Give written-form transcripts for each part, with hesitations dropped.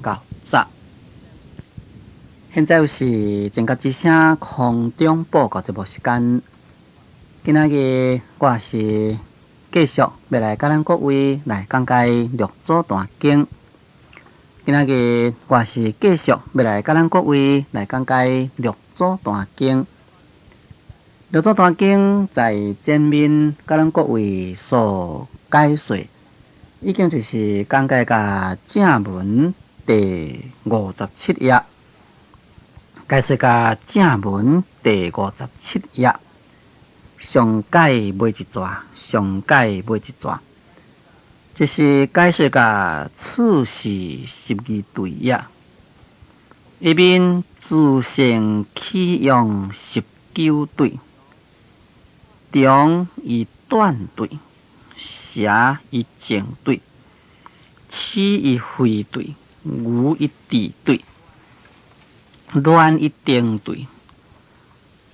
到十。現在又是正覺之聲空中報告節目時間。今仔日我是繼續欲來佮咱各位來講解六祖壇經。今仔日我是繼續欲來佮咱各位來講解六祖壇經。六祖壇經在前面佮咱各位所解說，已經就是講解到正文第五十七頁。解說到正文第五十七頁，上解尾一逝，上解尾一逝，就是解說到次是十二對頁，下面自性起用十九對，長與短對，邪與正對，痴與慧對，愚與智對。亂與定對，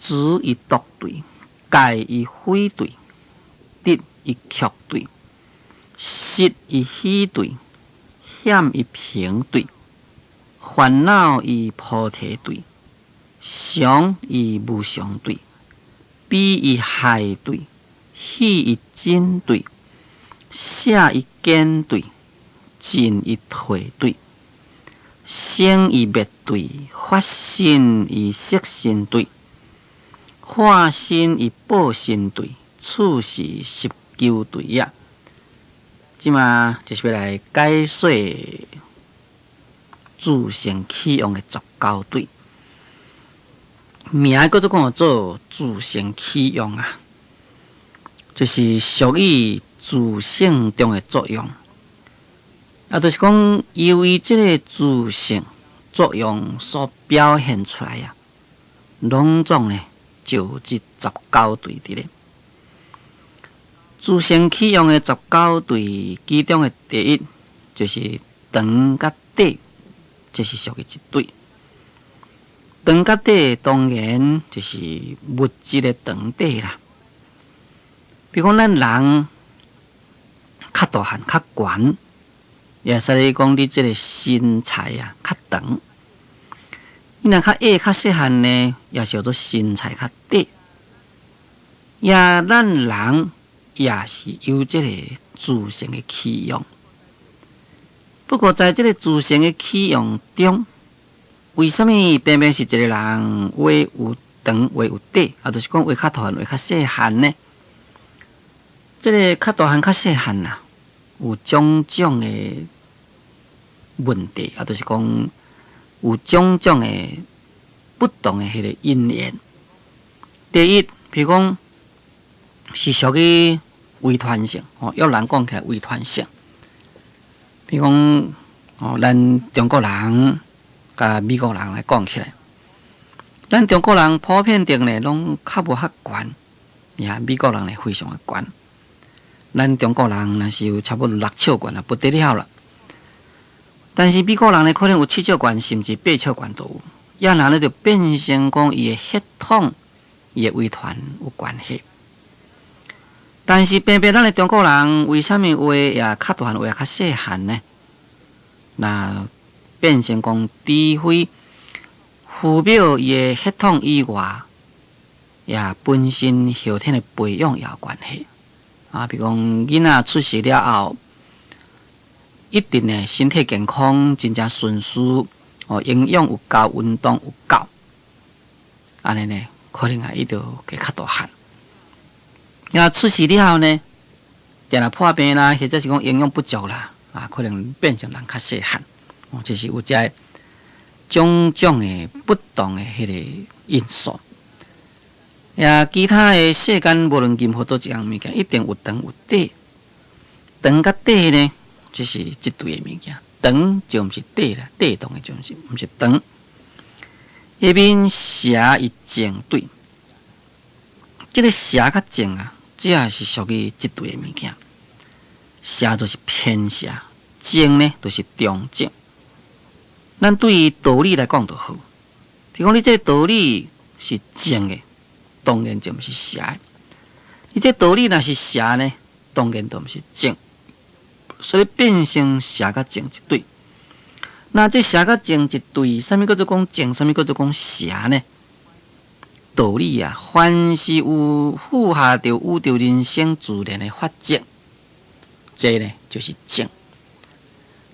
執與獨對，戒與悔對，得與卻對，實與虛對，險與平對，煩惱與菩提對，常與無常對，悲與害對，戲與真對，捨與堅對，進與退對。生與滅對，法身與色身對，化身與報身對，次是十九對仔。這馬就是欲來解說自性起用的十九對，名叫做講做自性起用啊，就是屬於自性中的作用。啊，就是講，由於這个自性作用所表現出來啊，攏總呢就有這十九對佇咧。自性起用的十九對，其中的第一就是長佮短，這是屬於一對。長佮短當然就是物質的長短啦。比如講，咱人較大漢、較懸。也使講你這个身材啊較長，你若較矮較細漢呢，也是叫做身材較短。也咱人也是有這个自性的起用，不過在這个自性的起用中，為啥物偏偏是一个人有的有長，有的有短，啊，就是講有的較大漢，有的較細漢呢？這个較大漢、較細漢啊，有種種的問題，啊，就是講有種種的不同的彼个因緣。第一，比如講是屬於遺傳性，哦，約人講起來遺傳性。比如講，哦，咱中國人佮美國人來講起來，咱中國人普遍定呢，攏較無遐懸，也美國人呢非常的懸。咱中國人若是有差不多六尺懸啊，不得了啦。但是美國人呢，可能有七尺懸，甚至八尺懸都有。也若呢就變成講伊的血統、伊的遺傳有關係。但是偏偏咱的中國人，為啥物有的也較大漢，有的較細漢呢？那變成講，除非父母伊的血統以外，也本身後天的培養也有關係。啊，比如講囡仔出世了後，一定呢身體健康，真正順遂，哦，營養有夠，運動有夠，按呢呢，可能啊，伊就會較大漢。啊，出世了後呢，定定破病啦，或者是講營養不足啦，啊，可能變成人較細漢。哦，這是有這種種的不同的彼个因素。也其他的世間，無論任何佗一項物件，一定有長有短。長佮短呢，這是一對的物件。長就毋是短啦，短當然就毋是長。下面邪與正對，這个邪佮正啊，這也是屬於一對的物件。邪就是偏邪，正呢就是中正。咱對於道理來講就好，比如講你這个道理是正的，當然就毋是邪的。你這道理若是邪呢，當然就毋是正。所以變成邪佮正一對。那這邪佮正一對，啥物叫做講正？啥物叫做講邪呢？道理啊，凡是有符合著宇宙人生自然的法則，這呢就是正；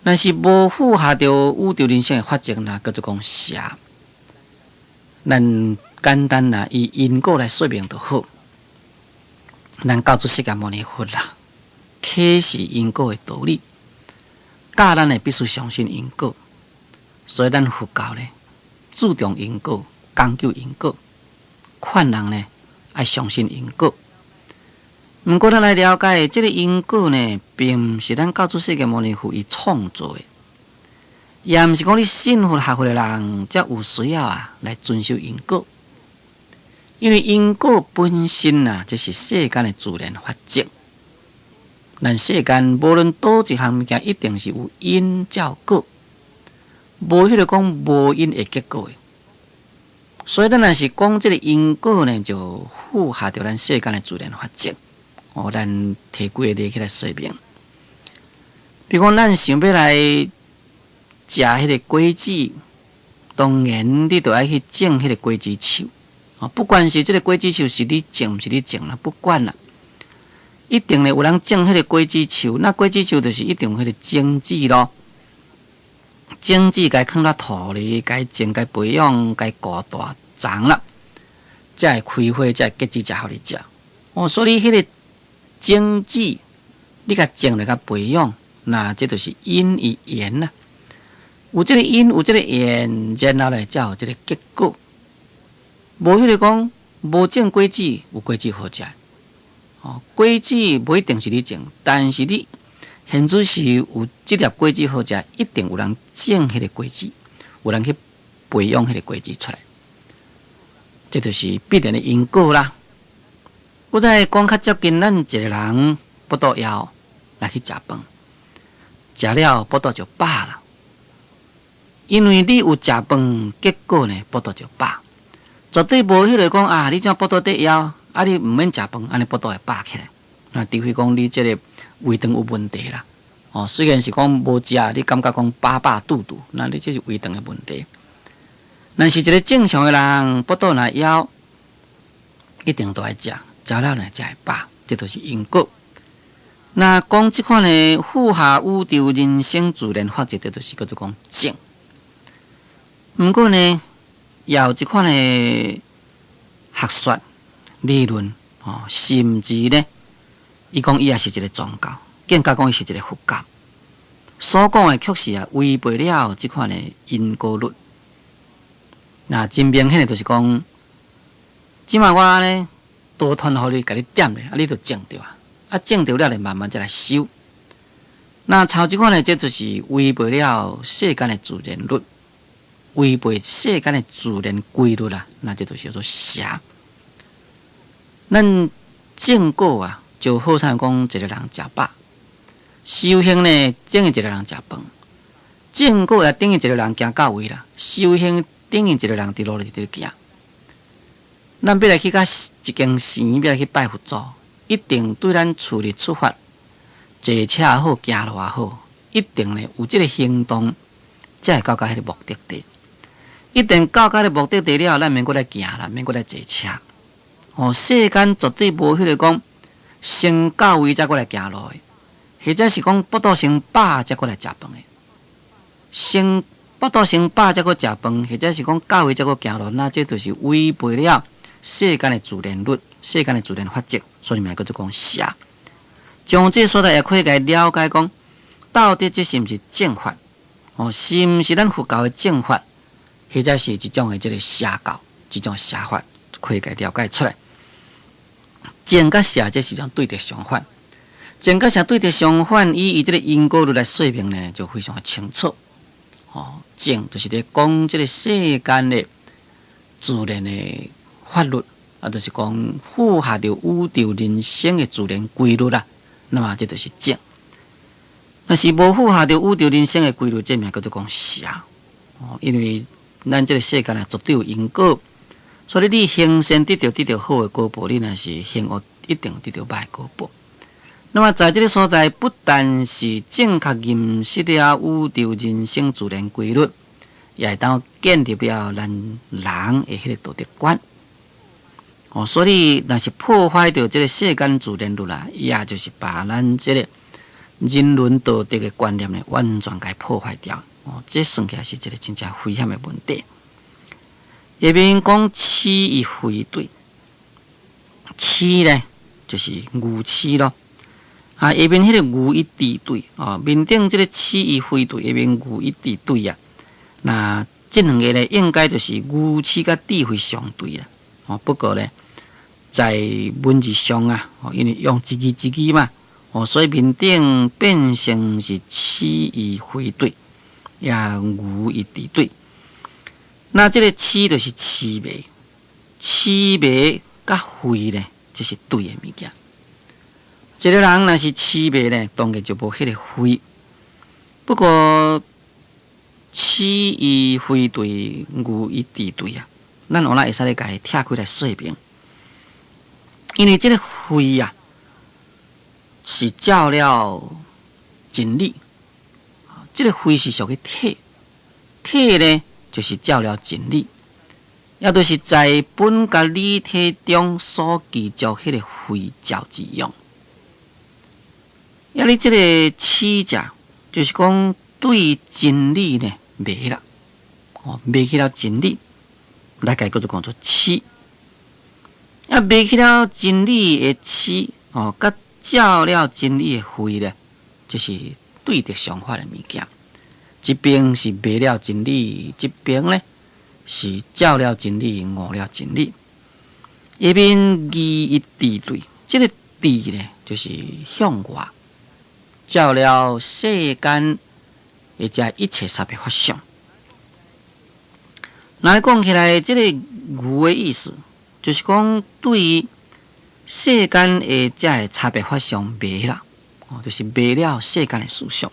若是無符合著宇宙人生的法則，那叫做講邪。咱簡單啊，以因果來說明就好。咱教主釋迦牟尼佛啦，啟示因果的道理，教咱呢必須相信因果。所以咱佛教呢，注重因果，講究因果，勸人呢愛相信因果。毋過咱來了解，這個因果呢，並毋是咱教主釋迦牟尼佛伊創造的，也毋是講你信佛學佛的人才有需要啊來遵守因果。因為因果本身啊，這是世間的自然法則。咱世間無論佗一項物件，一定是有因才有果。無彼個講無因會結果的，所以咱若是講這個因果呢，就符合著咱世間的自然法則。哦，咱提幾個例起來說明。比如講，咱想欲來食彼個果子，當然你就愛去種彼個果子樹。哦，不管是這個果子樹是你種，毋是你種啦，不管啦，一定呢有人種彼個果子樹，那果子樹就是一定有彼個種子囉。種子共囥佇土裡，共種、共培養、共顧大長啦，才會開花，才會結子，才予你食。哦，所以彼個種子，你共種來共培養，那這就是因與緣啦。有這個因，有這個緣，然後咧才有這個結果。無彼個講，無種果子，有果子好食。哦，果子無一定是你種，但是你。現此時有這粒果子好食，一定有人種彼個果子，有人去培養彼個果子出來，這就是必然的因果啦。我再講較接近咱一個人，腹肚枵來去食飯，食了腹肚就飽啦。因為你有食飯，結果呢腹肚就飽，絕對無彼個講啊！你這腹肚咧枵，啊你毋免食飯，按呢腹肚會飽起來。那除非講你這個胃腸有問題啦，哦，雖然是講無食，你感覺講飽飽肚肚，那你這是胃腸的問題。若是一個正常的人，腹肚若枵，一定都愛食，食了呢才會飽，這就是因果。那講這款的符合宇宙人生自然法則，這就是叫做講正。毋過呢，也有這款的學說理論，哦，甚至呢。伊講伊也是一個宗教，更加講伊是一個佛教。所講的確實啊，違背了這款的因果律。那真明顯的就是講，這擺我呢多傳予你，共你點咧，啊，你就種著啊，啊，種著了咧，慢慢才來收。那像這款的，這就是違背了世間的自然律，違背世間的自然規律啦。那這就是叫做邪。咱正果啊。就好像講一個人食飽，修行呢等於一個人食飯，正果也等於一個人行到位啦。修行等於一個人佇路裡佇行。咱欲來去到一間寺，欲來去拜佛祖，一定對咱厝裡出發，坐車也好，行路也好，一定呢有這個行動，才會到達彼個目的地。一定到達彼個目的地了，咱免閣來行啦，免閣來坐車。哦，世間絕對無彼個講。先到位才閣來行路的，或者是講腹肚先飽才閣來食飯的。先腹肚先飽才閣食飯，或者是講到位才閣行路，那這就是違背了世間的自然律、世間的自然法則，所以名叫做講邪。將這所在也可以來了解講，到底這是毋是正法？哦，是毋是咱佛教的正法，或者是一種的這个邪教，一種邪法，可以共了解出來。正佮邪，這是種對佇相反。正佮邪對佇相反，以這个因果律來說明呢，就非常的清楚。哦，正就是咧講這个世間的自然的法律，啊，就是講符合著宇宙人生的自然規律啦。那麼這就是正。若是無符合著宇宙人生的規律，這名叫做講邪。哦，因為咱這个世間啊，絕對有因果。所以你行善得著得著好的果報，你若是行惡，一定得著歹果報。那麼在這个所在，不但是正確認識了宇宙人生自然規律，也會當建立了咱人的彼个道德觀。哦，所以若是破壞著這个世間自然律啦，也就是把咱這个人倫道德的觀念呢，完全共破壞掉。哦，這算起來是一个真正危險的問題。下面講痴與非對，痴呢就是愚痴咯。啊，下面彼个愚與智對，哦，面頂這个痴與非對，下面愚與智對啊。那這兩个呢，應該就是愚痴佮智慧相對啊。哦，不過呢，在文字上啊，哦，因為用一字一字嘛，哦，所以面頂變成是痴與非對，也愚與智對。那這个痴就是痴迷，痴迷佮非呢，就是對的物件。一个人若是痴迷呢，當然就無彼个慧。不過痴與非對，愚與智對啊，咱有哪會使咧共伊拆開來說明？因為這个慧啊，是照了真理，這个慧是屬於體，體呢就是照了真理，也就是在本佮理體中所具足彼个慧照之用。啊！你這个痴者，就是講對真理呢迷啦，哦，迷去了真理，來共叫做講做痴。啊，迷去了真理的痴，哦，佮照了真理的慧呢，這是對著相反的物件。一邊是迷了真理，一邊呢是照了真理，悟了真理。下面愚與智對，這个智呢，就是向外。照了世間的這一切差別法相。來講起來，這个愚的意思，就是講對世間的這个差別法相迷啦，哦，就是迷了世間的思想，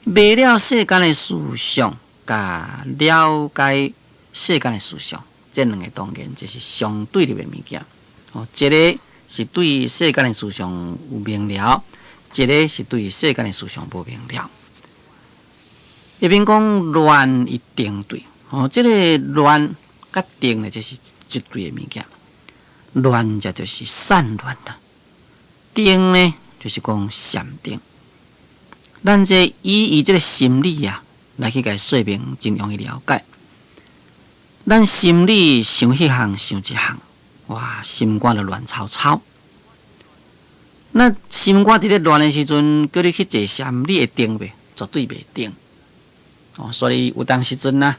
迷了世間的思想，佮了解世間的思想，這兩个當然就是相對立的物件。哦，一个是對世間的思想有明了。一个是對世間的思想無明了。一邊講亂與定對，哦，這个亂佮定呢，這是一對的物件。亂者就是散亂啦，定呢就是講禪定。咱這以這个心理啊，來去共說明，真容易了解。咱心裡想彼項，想這項，哇，心肝就亂糟糟。那心肝佇咧亂的時陣，叫你去坐禪，你會定袂？絕對袂定。哦，所以有當時陣啊，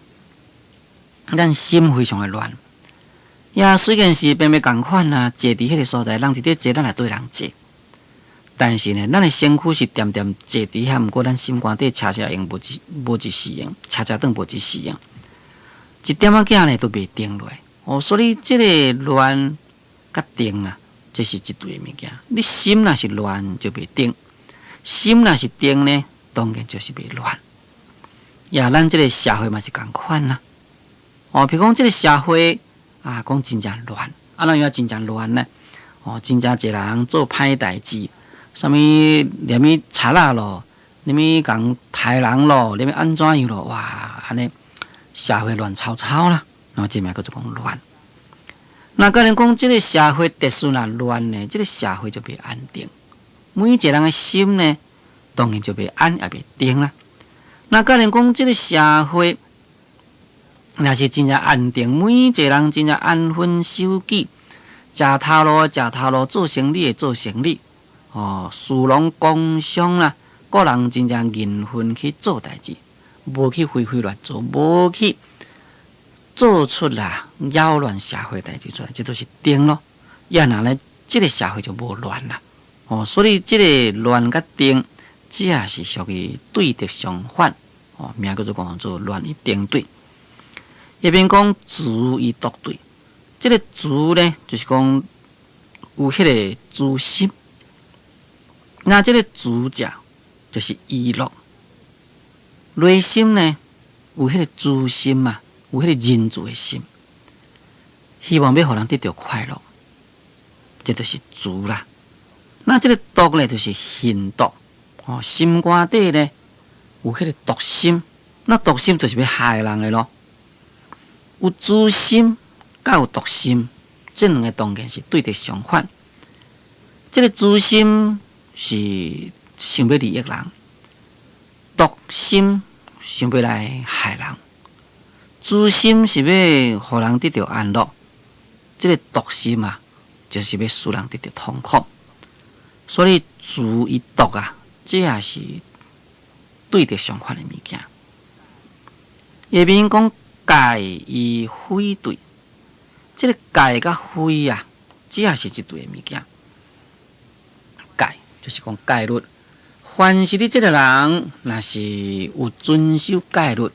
咱心非常的亂。也雖然是平平仝款啊，坐佇彼个所在，人佇咧坐，咱也綴人坐。但是呢，咱的身軀是恬恬坐佇遐，毋過咱心肝底車車閒無一時閒，車車轉無一時閒，一點仔仔呢都袂定落來。哦，所以這个亂佮定啊，這是一對的物件。你心若是亂，就袂定；心若是定呢，當然就是袂亂。也，咱這个社會嘛是仝款啦。哦，譬如講這个社會啊，講真正亂，啊，哪樣真正亂呢？哦，真正濟人做歹代誌，啥物連物賊仔咯，連物共刣人咯，連物按怎樣咯？哇，按呢社會亂糟糟啦。然後這名叫做講亂。那個人講，這个社會秩序若亂呢，這个社會就袂安定。每一個人的心呢，當然就袂安也袂定啦。那個人講，這个社會若是真正安定，每一個人真正安分守己，食頭路食頭路，做生理的做生理，哦，士農工商啦，個人真正認分去做代誌，無去胡胡亂做，無去做出啦擾亂社會代誌出來，這都是定咯。也若呢，這个社會就無亂啦。哦，所以這个亂佮定，這也是屬於對的相反。哦，名叫做講做亂與定對。一邊講慈與獨對，這个慈呢，就是講有彼个慈心。那這个慈者就是娛樂，內心呢有彼个慈心嘛。有彼个仁慈的心，希望欲予人得著快樂，這就是慈啦。那這个毒咧，就是狠毒哦，心肝底咧有彼个毒心，那毒心就是欲害人的咯。有慈心，佮有毒心，這兩个當然是對佇相反。這个慈心是想欲利益人，毒心想欲來害人。慈心是欲予人得著安樂，這个毒心啊，就是欲使人得著痛苦。所以慈與毒啊，這也是對佇相反的物件。下面講戒與非對，這个戒佮非啊，這也是一對的物件。戒就是講戒律，凡是你這个人，若是有遵守戒律，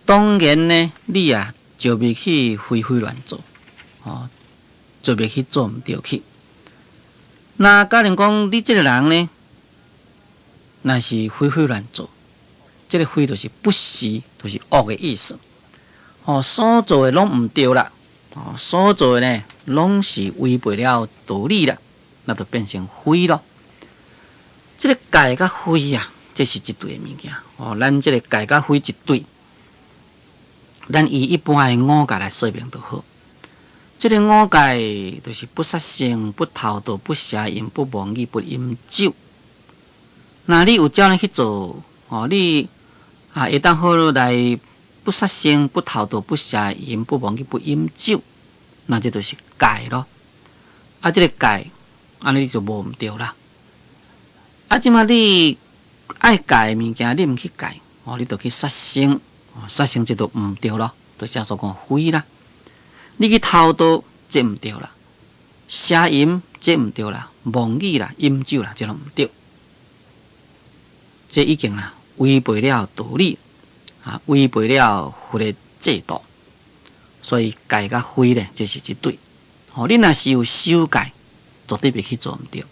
當然呢，你啊就袂去非非亂做，哦，就袂去做毋對去。那假如講你這个人呢，若是非非亂做，這个非就是不是，就是惡的意思。哦，所做的攏毋對啦，哦，所做的呢，攏是違背了道理啦，那就變成非咯。這个戒佮非啊，這是一對的物件。哦，咱這个戒佮非一對，咱以一般的五戒來說明就好。這个五戒就是不殺生、不偷盜、不邪淫、不妄語、不飲酒。若你有照按呢去做，哦，你啊會當好來不殺生、不偷盜、不邪淫、不妄語、不飲酒，那這就是戒咯。啊，這个戒，按呢你就無毋對啦。啊，這馬你愛戒的物件，你毋去戒，哦，你就去殺生，哦，殺生這就毋對咯，就是所講非啦。你去偷盜，這毋對啦；邪淫，這毋對啦；妄語啦、飲酒啦，這攏毋對。這已經啦違背了道理，啊，違背了佛的制度，所以戒佮非咧，這是一對。哦，你若是有守戒，絕對袂去做毋對；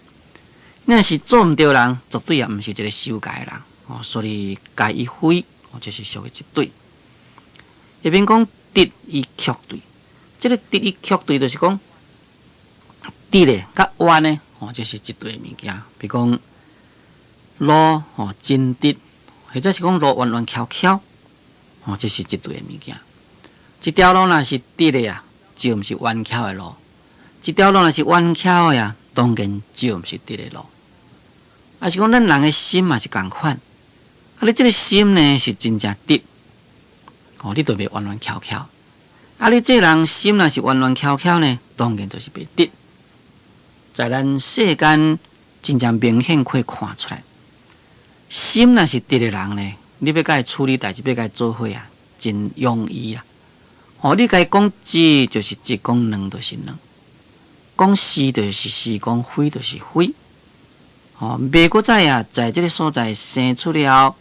你若是做毋對人，絕對也毋是一个守戒的人。哦，所以戒與非，哦，這是屬於一對。下面講直與曲對。這个直與曲對就是講直的佮彎的，哦，這是一對的物件。比如講路哦真直，或者是講路彎彎翹翹，哦，這是一對的物件。一條路若是直的啊，就毋是彎翹的路；一條路若是彎翹的啊，當然就毋是直的路。啊是講咱人的心嘛是仝款，啊，你這个心呢是真正直，哦，你就袂彎彎翹翹。啊！你這人心若是彎彎翹翹呢，當然就是袂直。在咱世間真正明顯可以看出來，心若是直的人呢，你欲共伊處理代誌，欲共伊做伙啊，真容易啊。哦，你共伊講一就是一，講兩就是兩，講是就是是，講非就是非。哦，袂閣再啊，在這个所在生出了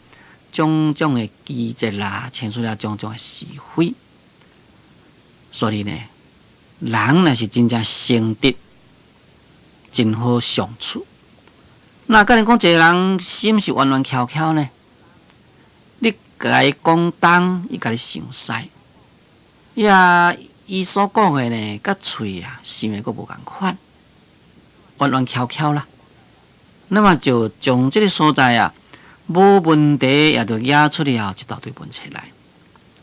種種的糾結啦，生出了種種的是非。所以呢，人若是真正誠直，真好相處。那假如講一个人心是彎彎翹翹呢？你共伊講東，伊共你想西，呀，伊所講的呢，佮喙啊想的閣無仝款，彎彎翹翹啦。那麼就將這个所在啊，無問題，也就惹出了一大堆問題來。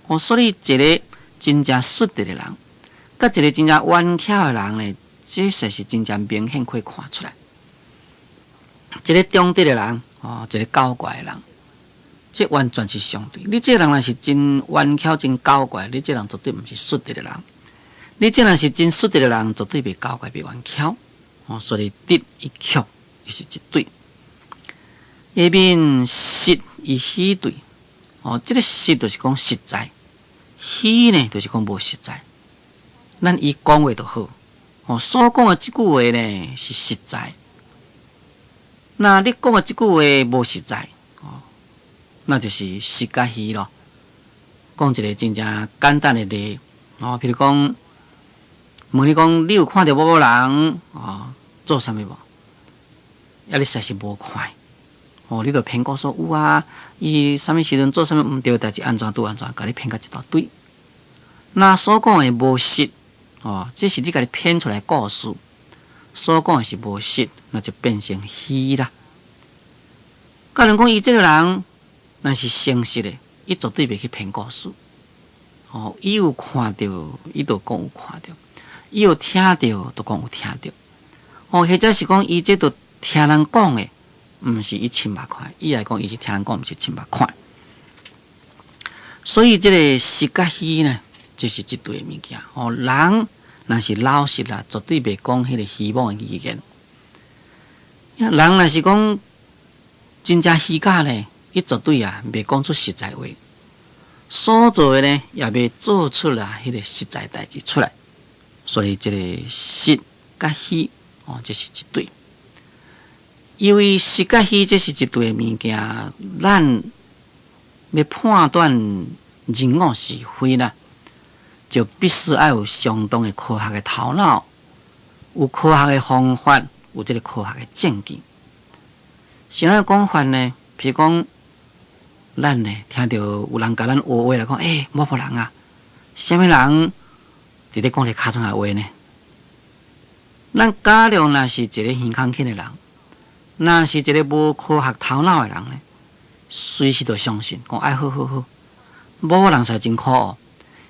哦，所以一个真正率直的人，佮一个真正彎翹的人呢，這實是真正明顯可以看出來。一個中直的人，哦，一個狡怪的人，這完全是相對。你這個人若是真彎翹、真狡怪，你這人絕對毋是率直的人。你這人是真率直的人，絕對袂狡怪、袂彎翹。哦，所以直與曲伊是一對。下面實與虛對，哦，這个實就是講實在。虛呢，就是講無實在。咱以講話就好，哦，所講的這句話呢是實在。那你講的這句話無實在，哦，那就是實佮虛咯。講一个真正簡單的例，哦，譬如講，問你講，你有看著某某人哦做啥物無？啊，你實在是無看。哦，你就騙講說有啊，伊啥物時陣做啥物毋對的代誌，按怎拄按怎，共你騙甲一大堆。那所講的無實，哦，這是你家己編出來的故事。所講的是無實，那就變成虛啦。假如講伊這個人若是誠實的，伊絕對袂去編故事。哦，伊有看著，伊就講有看著；伊有聽著，就講有聽著。哦，或者是講伊這都聽人講的，毋是伊親目看。伊來講，伊是聽人講，毋是親目看。所以這個實佮虛呢，這是一對的物件。哦，人若是老實啦，絕對袂講彼個虛妄的語言。人若是講真正虛假呢，伊絕對啊袂講出實在話。所做的呢，也袂做出來彼個實在代誌出來。所以這個實佮虛，哦，這是一對。因為實佮虛，這是一對的物件，咱欲判斷人我是非啦，就必須愛有相當的科學的頭腦，有科學的方法，有這個科學的證據。啥物講法呢？譬如講，咱呢聽著有人共咱學話來講，欸，某某人啊，啥物人佇咧講咧尻川的話呢？咱假如若是一個耳空淺的人，若是一個無科學頭腦的人呢，隨時就相信，講哎好好好，某某人實在真可惡。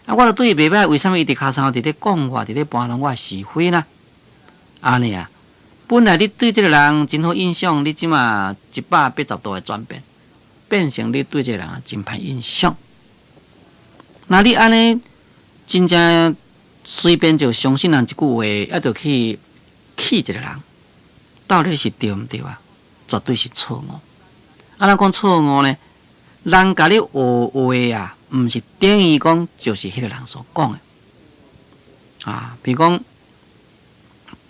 啊，我就對伊袂䆀，為啥物伊佇尻川佇咧講我，佇咧搬弄我的是非呢？按呢啊，本來你對這個人真好印象，你這馬180度的轉變，變成你對這個人真歹印象。那你按呢真正隨便就相信人一句話，啊，就去氣一個人，到底是對毋對啊？絕對是錯誤。啊，咱講錯誤呢？人共你學話啊，毋是等於講就是彼個人所講的啊。比如講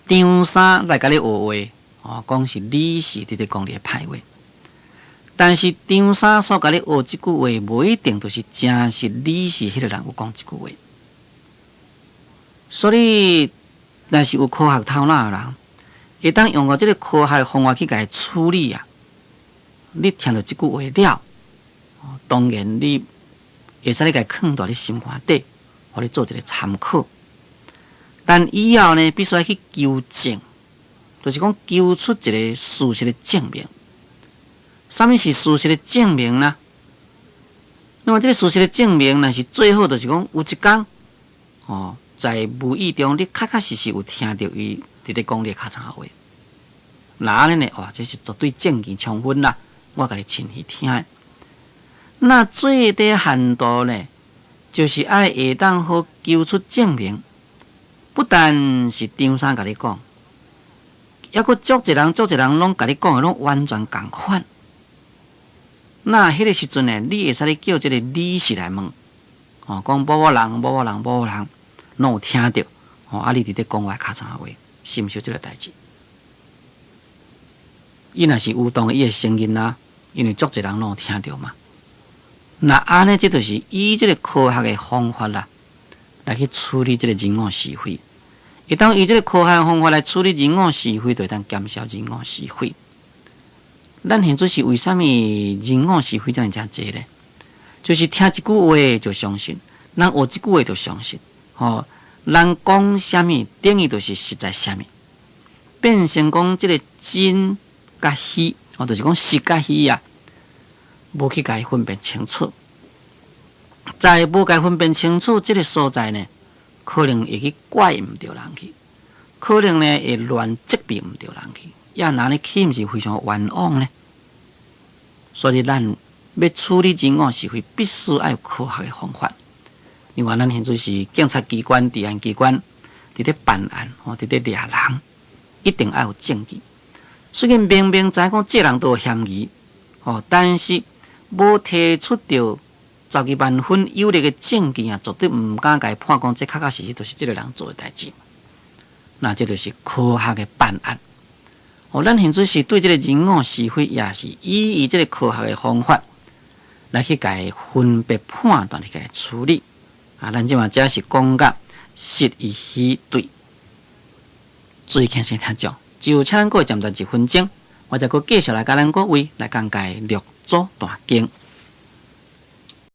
張三來共你學話，哦，講是你是佇咧講你的歹話，但是張三所共你學這句話，無一定就是誠實你是彼個人有講這句話。所以，若是有科學頭腦的人，會當用著這個科學的方法去共伊處理啊。你聽著這句話了，當然你會使你共伊囥佇你心肝底，予你做一個參考。但以後呢，必須愛去求證，就是講求出一個事實的證明。啥物是事實的證明呢？那麼這個事實的證明，若是最好就是講有一工，哦，在無意中你確確實實有聽著伊佇咧講你的尻川話，那按呢呢？哇，這是絕對證據充分啦！我共你親耳聽的。那最低限度呢，就是愛會當好求出證明，不但是張三共你講，猶閣足濟人、足濟人攏共你講的攏完全仝款。那彼個時陣呢，你會使咧叫這個理事來問，哦，講某某人、某某人、某某人攏有聽著，哦，啊，你佇咧講我尻川話，是毋是有這個代誌？伊若是有當然伊會承認啊，因為足濟人攏有聽著嘛。那按呢，這就是以這個科學的方法啦，來去處理這個人我是非。會當以這個科學的方法來處理人我是非，就會當減少人我是非。咱現在是為啥物人我是非遮爾濟呢？就是聽一句話就相信，人學一句話就相信。吼，人講啥物，等於就是實在啥物，變成講這個真佮虛，哦，就是講實佮虛啊，無去共伊分辨清楚。在無共伊分辨清楚這個所在呢，可能會去怪毋著人去，可能呢會亂責備毋著人去，也那呢豈毋是非常冤枉呢？所以咱欲處理人我是非，必須愛有科學的方法。另外，咱現在是警察機關、治安機關佇咧辦案，吼，佇咧掠人，一定愛有證據。雖然明明知講這人都有嫌疑，吼，但是無提出著十二萬分有力的證據啊，絕對毋敢共伊判講這確確實實就是這個人做的代誌。那這就是科學的辦案。哦，咱現在是對這個人我是非，也是以這個科學的方法來去共伊分別判斷，去共伊處理。啊，咱這馬遮是講甲實與虛對。注意聽先聽講。就請咱各位暫停一分鐘，我再閣繼續來共咱各位來講解六祖壇經。